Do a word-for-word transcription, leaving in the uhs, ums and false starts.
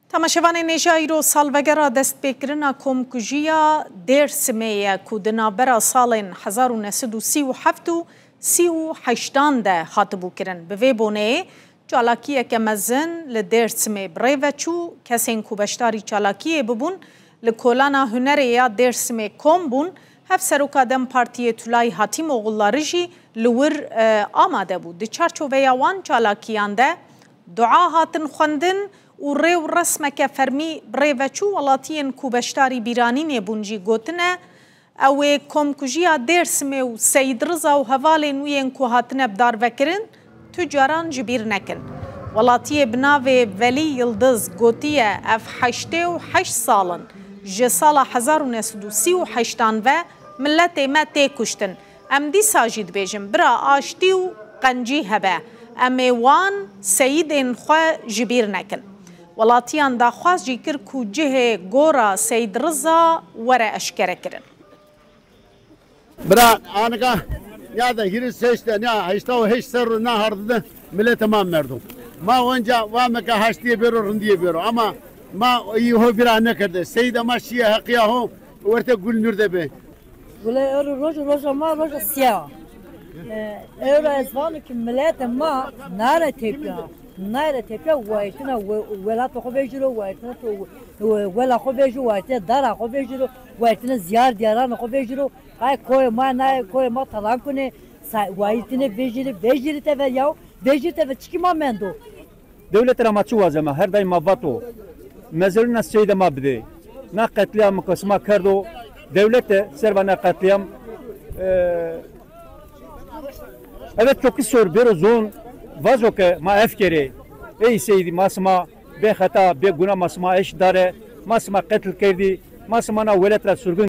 Temaşevanên hêja, îro salvegera destpêkirina komkujiya Dêrsimê ye ku di navbera salên hezar û neh sed û sî û heft û sî û heştan de hatibû kirin. Bi vê boneyê çalakiyeke mezin li Dêrsimê bi rê ve çû. Kesên ku beşdarî çalakiyê bibûn, li Kolana Hunerê ya Dêrsimê kom bûn. Hevseroka dem Partiyê Tulay Hatîmogullari jî li wir, e, amade bû. Di çarçoveya wan çalakiyan de dua hatin xwendin û rê û resmeke fermî bi rê ve çû. Welatiyên ku beşdarî bîranînê bûn jî gotine, ew ê komkujiya Dêrsimê û Seyîd Riza û hevalên wî yên ku hatine bidarvekirin, tu caran ji bîr nekin. Welatiyê bi navê Velî Yildiz gotiye, ev heştê û heşt sal in ji sala hezar û neh sed û sî û heştan ve miletê me tê kuştin. Em dîsa jî dibêjin, bira aştî û qencî hebe. Em ê wan seyîdên xwe ji bîr nekin. Welatiyan daxwaz jî kir ku cihê gora Seyîd Riza were eşkerekirin. Bira, anika ya de hîris heşt de, ya heşta û heşt serr û neh hard de milete ma merdo. Ma wenca wa meke haştiyê bêro, rindiyê bêro. Ama ma î ho bira nekirde. Seyda ma şiye heqiya ho werte gul nûr de be. Gule euro roj, roja ma roja siya. E, euro ez vano ki milete ma nare tepya. Nare tepya waytına we-, welata xo vejiro, waytına to we-, wela xo vejiro, waytına dara xo vejiro, waytına ziyar diyarana xo vejiro. Ay koy ma, nay koy ma talan kune, sa-, waytına vejiri, vejiri teve yaw, vejiri teve çiki ma mendo. Dewlete ra ma çi waze ma, her daîm ma vato, mezlûna seyde ma bidê. Na qetlîam ke sima kerdo, dewlete ser va na qetlîam, e, evet, çokî sor bêro zon, vazo ke ma ev kerê. Ey seydî, ma sima bê xeta, bê guna ma sima eş dare, ma sima qetl kerdî, ma sima na welat ra surgun